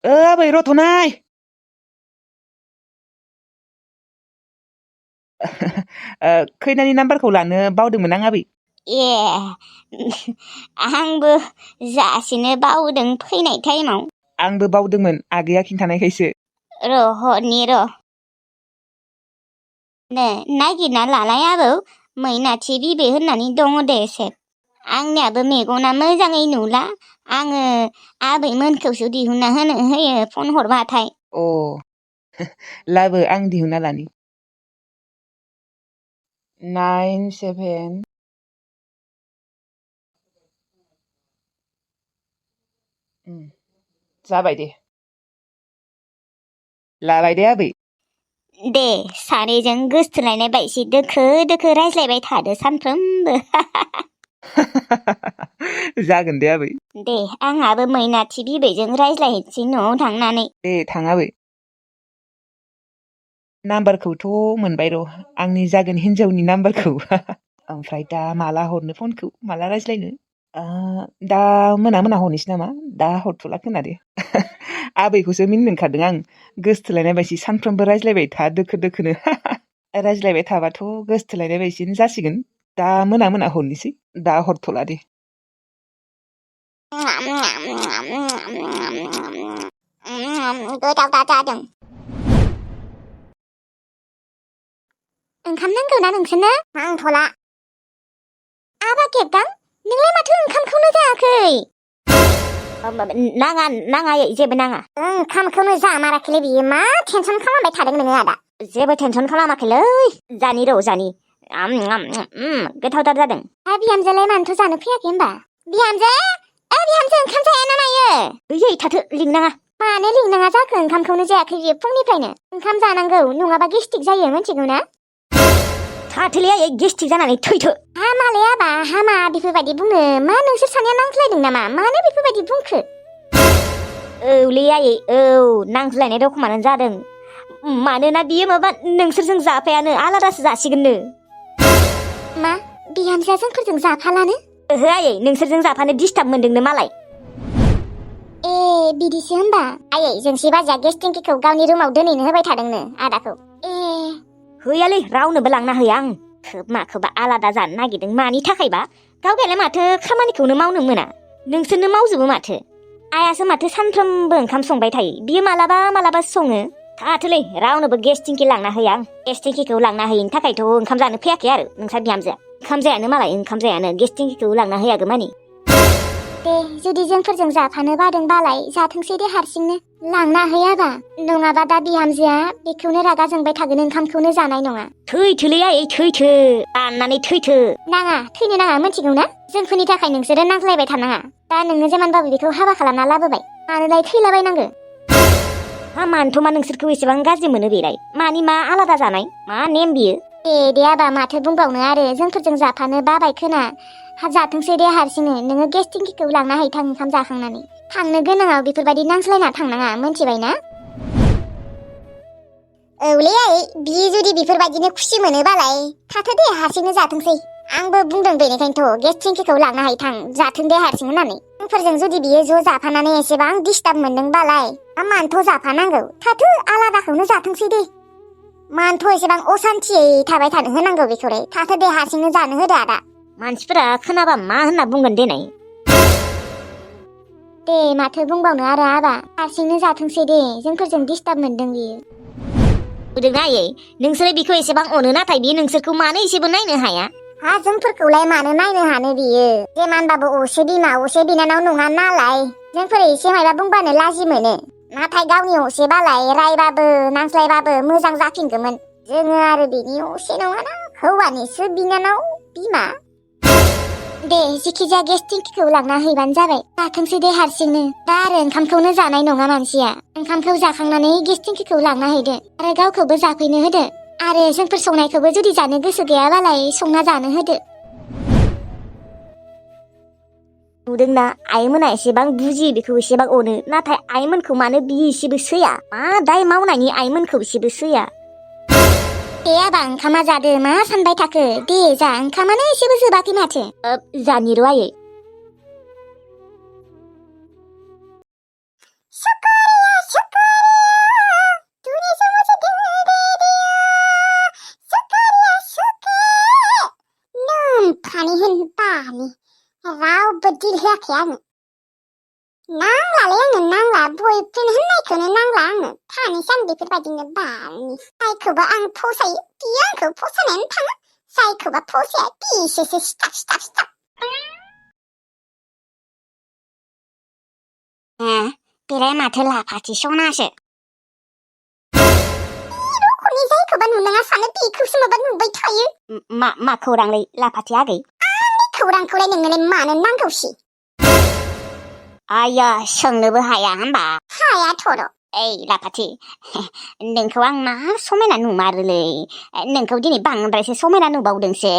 आबै रथ'नाय खैनानि नाम्बारखौ लानो बावदोंमोन आं आबै। ए आंबो जासिनो बावदों फैनाय टाइमाव। आंबो बावदोंमोन आगैया खिन्थानायखायसो। र' हरनि र' नै नागिरना लालाय आबौ मैनाथि बिबे होननानै दङ दे एसे। आंनियाबो मेगना मोजाङै नुला आङो आबैमोनखौसो दिहुनना होयो फन हरबाथाय। अ लाबो आं दिहुनना लानि 97 जाबाय दे लाबाय दे आबै। दे सानैजों गोसथोलायनाय बायसि दोखो दोखो रायज्लायबाय थादो सानफ्रोमबो। जागोन दे आबै। दे आंहाबो मैनाथि बिबैजों रायज्लायहैनोसै न'आव थांनानै। दे थां आबै। नाम्बारखौथ' मोनबाय र' आंनि जागोन हिनजावनि नाम्बारखौ। ओमफ्राय दा माला हरनो फनखौ माला रायज्लायनो दा मोना हरनोसै नामा दा हरथ'ला खोना दे। आबैखौसो मिनिनो ओंखारदों आं गोसथोलायनाय बायसि सानफ्रोमबो रायज्लायबाय था दोखो दोखोनो। रायज्लायबाय थाबाथ' गोसथोलायनाय बायसिनो जासिगोन दा मोना हरनोसै दा हरथ'ला दे। गोथावथार जादों। ओंखाम नांगौना नोंसोरनो? नांथ'ला। आबा गेबदां नोंलाय माथो ओंखामखौनो जायाखै? नाङा जेबो नाङा। ओंखामखौनो जामाराखैलै बियो मा टेनसन खालामबाय थादों नोङो आदा? जेबो टेनसन खालामाखैलै जानि गोथावथार जादों। बिहामजोलाय मानोथ' जानो फैयाखै होनबा? बिहामजो ओंखाम जाया ना मायो? ओइ थाथो लिंनाङा। मानो लिंनाङा जाखो ओंखामखौनो जायाखै बियो फुंनिफ्रायनो? ओंखाम जानांगौ नङाबा गेस्टिक जायो मिथिगौ ना? थाथोलै आयै गेस्टिक जानानै थैथो। हामालै आबा हामा बेफोरबायदि बुङो मा नोंसोर सानैया नांज्लायदों नामा मानो बेफोरबायदि बुंखो? औलै आयै औ नांज्लायनाय रखमानो जादों मानोना बियो माबा नोंसोरजों जाफायानो आलादासो जासिगोननो। मा बिहामजोआ जोंफोरजों जाफालानो? ओहो आयै नोंसोरजों जाफानो डिस्टार्ब मोनदोंनो मालाय। ए बिदिसो होमबा? आयै जोंसि बाजैया गेस्टिंकिखौ गावनि रुमाव दोनैनो होबाय थादोंनो आदाखौ। ए हैयालै रावनोबो लांना होया आं माखौबा आलादा जानो नागिरदों मानि थाखायबा? गावगायालाय माथो खामानिखौनो मावनो मोना नोंसोरनो मावजोबो माथो। आइयासो माथो सानफ्रोमबो ओंखाम संबाय थायो बियो मालाबा सङो। थाथोलै रावनोबो गेस्टिंकि लांना होया आं। गेस्टिंकिखौ लांना हैयिनि थाखायथ' ओंखाम जानो फैयाखै आरो नोंसा बिहामजोआ। ओंखाम जायानो मालाय ओंखाम जायानो गेस्टिंकिखौ लांना होयागौ मानि। दे जुदि जोंफोरजों जाफानो बादोंबालाय जाथोंसै दे हारसिंनो लांना हैयाबा नङाबा दा बिहामजोआ बेखौनो रागा जोंबाय थागोन ओंखामखौनो जानाय नङा। थैथोलै आयै थैथो राननानै थैथो। नाङा थैनो नाङा मिथिगौ ना? जोंफोरनि थाखाय नोंसोरो नांज्लायबाय थानाङा। दा नोङो जेमानबाबो बेखौ हाबा खालामना लाबोबाय मानोलाय थैलाबायनांगो? मानोथ' मा नोंसोरखौ एसेबां गाज्रि मोनो बेलाय मानि मा आलादा जानाय मा नेम बियो? दे आबा माथो बुंबावनो आरो जोंफोरजों जाफानो बाबाय खोना जाथोंसै दे हारसिंनो नोङो गेस्टिंकिखौ लांना हैथां ओंखाम जाखांनानै। थांनो गोनाङाव बेफोरबायदि नांज्लायना थांनाङा मिथिबाय ना? औलै आयै बियो जुदि बेफोरबायदिनो खुसि मोनोबालाय थाथो दे हारसिंनो जाथोंसै। आंबो बुंदों बेनिखायनोथ' गेस्टिंकिखौ लांना हैथां जाथों दे हारसिं होननानै। जोंफोरजों जुदि बियो ज' जाफानानै एसेबां डिस्टार्ब मोनदोंबालाय मानोथ' जाफानांगौ थाथो आलादाखौनो जाथोंसै दे। मानोथ' एसेबां असान्थियै थाबाय थानो होनांगौ बेखौलाय थाथो दे हारसिंनो जानो होदो आदा। मानसिफोरा खोनाबा मा होनना बुंगोन देनाय? दे माथो बुंबावनो आरो आबा हारसिंनो जाथोंसै दे जोंफोरजों डिस्टार्ब मोनदों बियो। नुदोंना आयै नोंसोरो बिखौ एसेबां अनो नाथाय बियो नोंसोरखौ मानो एसेबो नायनो हाया? हा जोंफोरखौलाय मानो नायनो हानो बियो जेमानबाबो असे बिमा असे बिनानाव नङा नालाय जोंफोर एसे मायबा बुंबानो लाजि मोनो। नाथाय गावनि असेबालाय रायबाबो नांज्लायबाबो मोजां जाफिनगौमोन। जोङो आरो बिनि असे नङाना हौवानिसो बिनानाव बिमा। दे जिखिजाया गेस्टिंकिखौ लांना हैबानो जाबाय जाथोंसै दे हारसिंनो दा आरो ओंखामखौनो जानाय नङा मानसिया। ओंखामखौ जाखांनानै गेस्टिंकिखौ लांना हैदो आरो गावखौबो जाफैनो होदो आरो जोंफोर संनायखौबो जुदि जानो गोसो गैयाबालाय संना जानो होदो। नुदोंना आइमोना एसेबां बुजियो बेखौ एसेबां अनो नाथाय आइमोनखौ मानो बियो एसेबो सैया मा दाय मावनायनि आइमोनखौ एसेबो सैया? दे आबा ओंखामा जादो मा सानबाय थाखो दे जा ओंखामानो एसेबो जोबाखै माथो। जानि र' आयै। सुकुरिया लाफाथि आङो नांलालै आङो नांला बयफ्रेन्ड होननायखौनो नांला आङो थानोसै आं बेफोरबायदिनो बालनि जायखौबा आं फसायो बियो आंखौ फसायनानै थाङो जायखौबा फसाया बिसोरसो सिथाब बेलाय माथो लाफाथि सनासो रखमनि जायखौबा नुनाङा सानो बेखौसो माबा नुबाय थायो मा खौरांलै लाफाथि आगै खौरांखौलाय नोंनोलाय मानो नांगौसि आया सोंनोबो हाया होमबा हाया थर' ओइ लाफाथि नोंखौ आं मा समायना नुमारोलै नोंखौ दिनै बांद्रायसो समायना नुबावदोंसो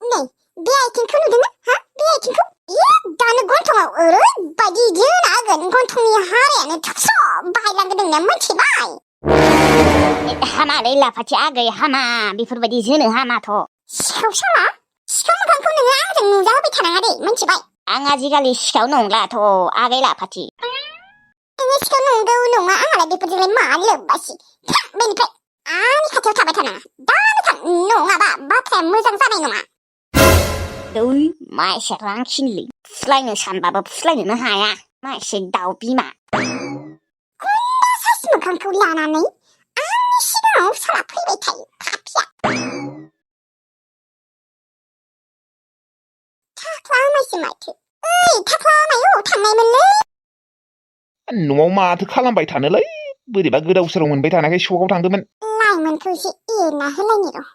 नै बे आइथिंखौ नुदोंना हा बे आइथिंखौ दानो गन्थङाव ओरैबायदि जोना होगोन गन्थंनि हारायानो थुक्स' बाहायलांगोन नोंना मिथिबाय हामालै लाफाथि आगै हामा बेफोरबायदि जोनो हामाथ' सिखाव साला सिखाव मोखांखौ नोङो आंजों नुजाहोबाय थानाङा दे मिथिबाय आं आजिखालि सिखाव नंलाथ' आगै लाफाथि नोङो सिखाव नंगौ नङा आंहालाय बेफोरजोंलाय मा लोब्बासि था बेनिफ्राय आंनि खाथियाव थाबाय थानाङा दानो थां नङाबा बाथ्राया मोजां जानाय नङा दै मा एसे रांखिनिलै फुस्लायनो सानबाबो फुस्लायनोनो हाया मा एसे दाउ बिमा गुन्दा साइस मोखांखौ लानानै आंनि सिगाङाव साला फैबाय थायो पापिया थाख्ला आमायसो माथो ओइ थाख्ला आमाय थांनायमोनलै न'आव माथो खालामबाय थानोलै बोरैबा गोदाव सोराव मोनबाय थानायखाय सकआव थांदोंमोन लाइमोनखौ एसे एरना होलायनि र'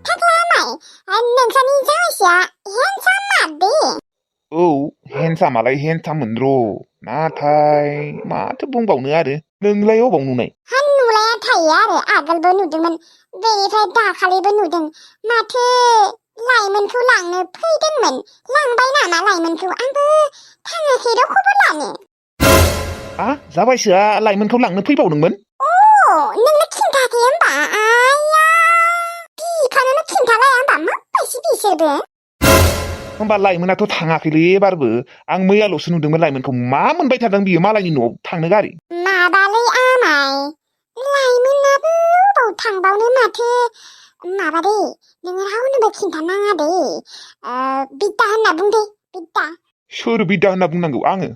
थाख्ला आमाय नोंसानि जायसिया हेन्डसाम मारदे औ हेन्डसामालाय हेन्डसाममोन र' नाथाय माथो बुंबावनो आरो नोंलाय अबाव नुनाय नुलाया थायो आरो आगोलबो नुदोंमोन बेनिफ्राय दाखालिबो नुदों माथो लाइमोनखौ लांनो फैदोंमोन लांबाय नामा लाइमोनखौ आंबो थाङाखै र' खबर लानो जाबायसोआ लाइमोनखौ लांनो फैबावदोंमोन नोंनो खिन्थायाखै होमबा आया बिफानोनो खिन्थालाया होमबा माबायसि बिसोरबो होमबा लाइमोनाथ' थाङाखैलै एबारबो आं मैयाल'सो नुदोंमोन लाइमोनखौ मा मोनबाय थादों बियो मालायनि न'आव थांनो गारि माबालै आमाय लाइमोनाबो अबाव थांबावनो माथो माबा दे नोङो रावनोबो खिन्थानाङा दे बिद्दा होनना बुं दे बिद्दा सोर बिद्दा होनना बुंनांगौ आङो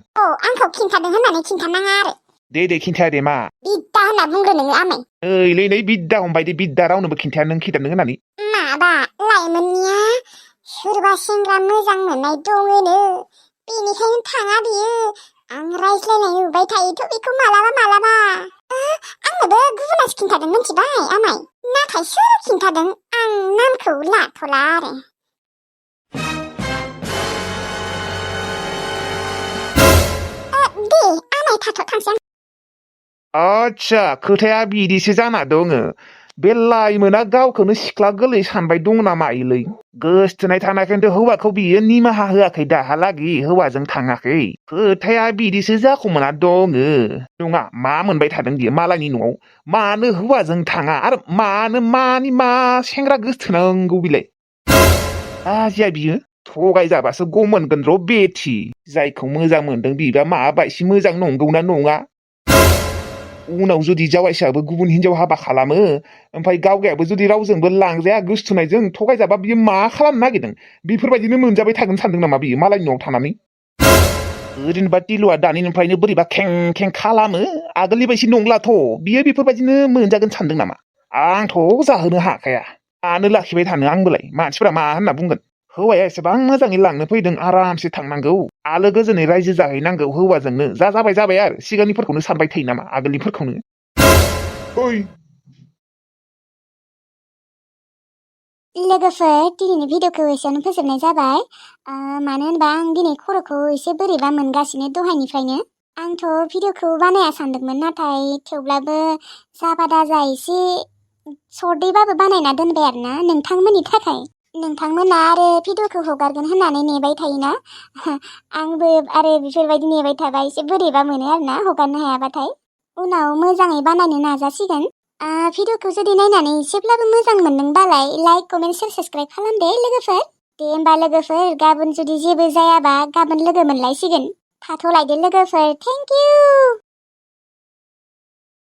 आंखौ खिन्थादों होननानै खिन्थानाङा आरो दे खिन्था दे मा बिद्दा होनना बुंग्रो नोङो आमाय ओइलै नै बिद्दा हमबाय दे बिद्दा रावनोबो खिन्थाया नों खिन्थादों होननानै माबा लाइमोननिया सोरबा सेंग्रा मोजां मोननाय दङनो बेनिखायनो थाङा बियो आं रायज्लायनाय नुबाय थायोथ' बेखौ मालाबा आंनोबो गुबुनासो खिन्थादों मिथिबाय आमाय नाथाय सोर खिन्थादों आं नामखौ लाथ'ला आरो दे आमाय थाथ' थांसै आच्छा खोथाया बिदिसो जाना दङ बे लाइमोना गावखौनो सिख्ला गोरलै सानबाय दं नामायोलै गोसथोनाय थानायखायनोथ' हौवाखौ बियो निमाहा होआखै दाहालागि हौवाजों थाङाखै खोथाया बिदिसो जाखोमाना दङ नङा मा मोनबाय थादों बियो मालायनि न'आव मानो हौवाजों थाङा आरो मा सेंग्रा गोसथोनांगौ बिलाय आजिया बियो थगायजाबासो गम मोनगोन र' बेथि जायखौ मोजां मोनदों बिबा माबायसि मोजां नंगौना नङा उनाव जुदि जावायसाबो गुबुन हिनजाव हाबा खालामो ओमफ्राय गावगायाबो जुदि रावजोंबो लांजाया गोसथोनायजों थगायजाबा बियो मा खालामनो नागिरदों बेफोरबायदिनो मोनजाबाय थागोन सानदों नामा बियो मालायनि न'आव थानानै ओरैनोबा टिलुआ दानिनिफ्रायनो बोरैबा खें खालामो आगोलनि बायदि नंलाथ' बियो बेफोरबायदिनो मोनजागोन सानदों नामा आंथ' जाहोनो हाखाया मानो लाखिबाय थानो आंबोलाय मानसिफोरा मा होनना बुंगोन हौवाया एसेबां मोजाङै लांनो फैदों आरामसे थांनांगौ आलो गोजोनै रायजो जाहैनांगौ हौवाजोंनो जाबाय आरो सिगांनिफोरखौनो सानबाय थायो नामा आगोलनिफोरखौनो लोगोफोर दिनैनि भिडिअखौ एसेयावनो फोजोबनाय जाबाय मानो होनबा आं दिनै खर'खौ एसे बोरैबा मोनगासिनो दहायनिफ्रायनो आंथ' भिडिअखौ बानाया सानदोंमोन नाथाय थेवब्लाबो जाबा दाजा एसे सर्टैबाबो बानायना दोनबाय आरोना नोंथांमोननि थाखाय नोंथांमोना आरो भिडिअखौ हगारगोन होननानै नेबाय थायोना आंबो आरो बेफोरबायदि नेबाय थाबा एसे बोरैबा मोनो आरोना हगारनो हायाबाथाय उनाव मोजाङै बानायनो नाजासिगोन भिडिअखौ जुदि नायनानै एसेब्लाबो मोजां मोनदोंबालाय लाइक कमेन्ट शेयार साबस्क्राइब खालामदे लोगोफोर दे होमबा लोगोफोर गाबोन जुदि जेबो जायाबा गाबोन लोगो मोनलायसिगोन थाथ'लायदो लोगोफोर थेंक इउ